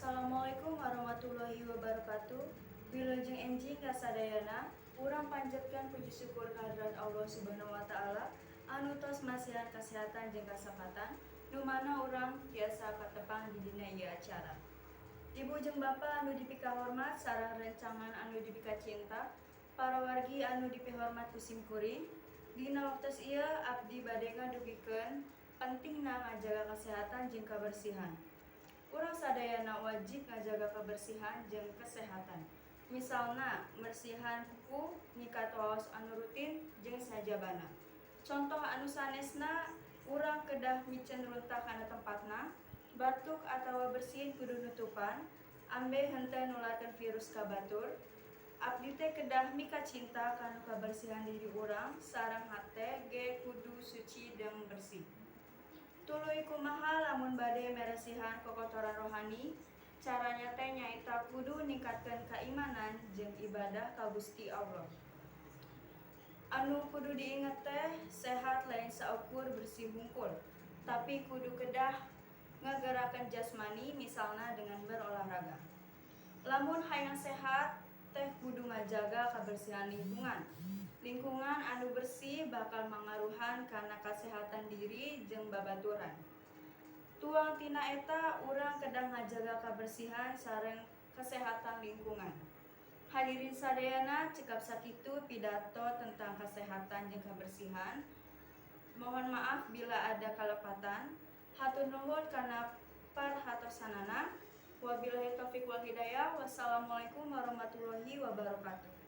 Assalamualaikum warahmatullahi wabarakatuh. Wilujeng enjing kasadayana, urang panjatkan puji syukur kehadirat Allah Subhanahu wa Taala anu tos masihan kesehatan jeung kasempatan nu mana urang tiasa patepang di dina ieu acara. Ibu jeung Bapak anu dipikahormat sareng rencangan anu dipikacinta, para wargi anu dipihormat ku simkuring, dina waktos ieu abdi bade ngadugikeun pentingna ngajaga kesehatan jeung kebersihan. Urang sadayana wajib ngajaga kebersihan jeung kesehatan. Misalna mersihan kuku, nyikat waos anu rutin, jeung sajabana. Contoh anu sanesna, urang kedah miceun runtah kana tempatna, batuk atawa bersin kudu nutupan, ambeh henteu nularkeun virus ka batur. Abdi teh kedah mikacinta kana kabersihan diri urang sareng hate ge kudu suci jeung bersih. Tuluy kumaha lamun bade meresihan kokotoran rohani? Caranya teh nyaeta kudu ningkatkeun kaimanan jeung ibadah ka Gusti Allah. Anu kudu diinget teh, sehat lain saukur bersih hungkul, tapi kudu kedah ngagerakeun jasmani, misalna dengan berolahraga. Lamun hayang sehat teh kudu ngajaga kabersihan lingkungan. Lingkungan anu bersih bakal mangaruhan kana kasehatan diri jeung babaturan. Tuang tina eta, urang kedah ngajaga kabersihan sareng kesehatan lingkungan. Hadirin sadayana, cekap sakitu pidato tentang kesehatan jeung kebersihan. Mohon maaf bila ada kalepatan. Hatur nuhun kana perhatosanana. Wabillahi taufik wal hidayah. Wassalamualaikum warahmatullahi wabarakatuh.